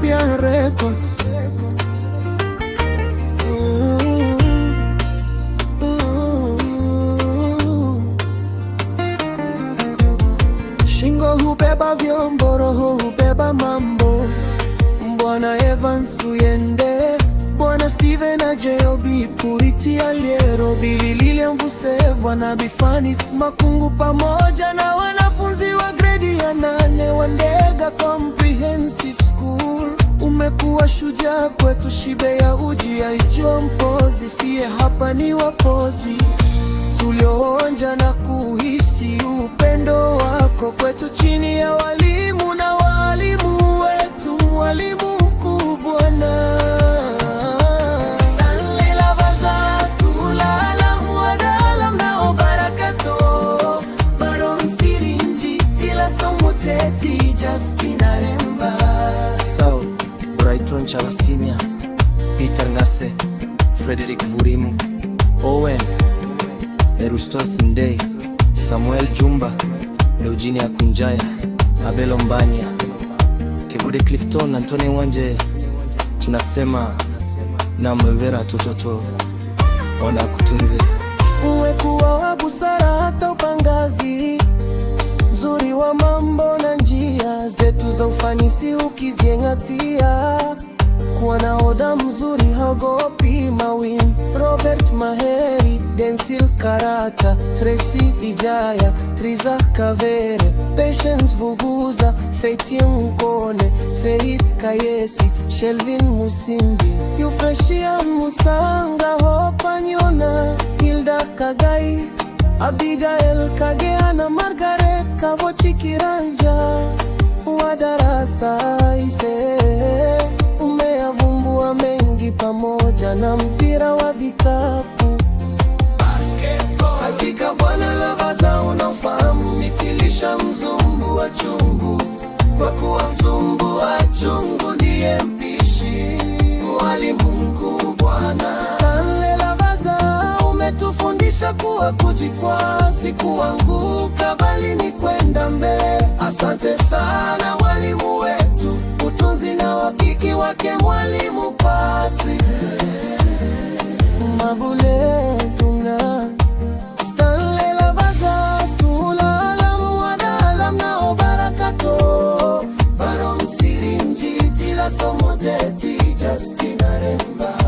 Fabian Records. Ooh, ooh. Shingo hubeba vyombo, roho hubeba mambo. Bwana Evans Uyende, Bwana Steven Ajeobi, Purity Aliero, Billy Lilian Vusevwa na Bifanis Makungu pamoja na wanafunzi wa gredi ya 8 wa Ndega Comprehensive School. Umekuwa shujaa kwetu, shibe ya uji aijua mpozi, siye hapa ni wapozi tulioonja na kuhisi upendo wako kwetu, chini ya walimu na walimu wetu, mwalimu mkuu Bwana Stanley Lavaza, Sulala Mwadalam na Obarakato, Baron Sirinji, Tila Somuteti, Justina Remba, Saul Brighton Chavasinya, Peter Ngase, Frederick Vurimu, Owen Erustos Ndei, Samuel Jumba, Eugenia Kunjaya, Abel Ombanya, Kebude Clifton, Antony Wanje, tunasema na mwevera tototo ona kutunze. Umekuwa wa busara hata upangazi mzuri wa mambo na njia zetu za ufanisi ukiziengatia. Kuwa nahodha mzuri haogopi mawimbi. Robert Maheri, Densil Karata, Tracy Ijaya, Triza Kavere, Patience Vuguza, Faith Mkone, Faith Kayesi, Shelvin Musimbi, Eufreshia Musanga, Hopa Nyona, Hilda Kagai, Abigail Kageana, Margaret Kavochi Kiranja wa darasa ise, umeyavumbua mengi pamoja na mpira wa vikapu. Hakika Bwana Lavaza unafahamu mitilisha mzumbu wa chungu, kwa kuwa mzumbu wa chungu ndiye mpishi, mwalimu mkuu Bwana Stanley Lavaza, umetufundisha kuwa kujikwaa si kuanguka, bali ni kwenda mbele. Asante sana mwalimu wetu, utunzi na wakiki wake mwalimu Patrick Mabule tuna Stanley Lavaza, Sulala Mwadalam na Obarakato, Baron Sirinji, Tila Somoteti, Justina Remba.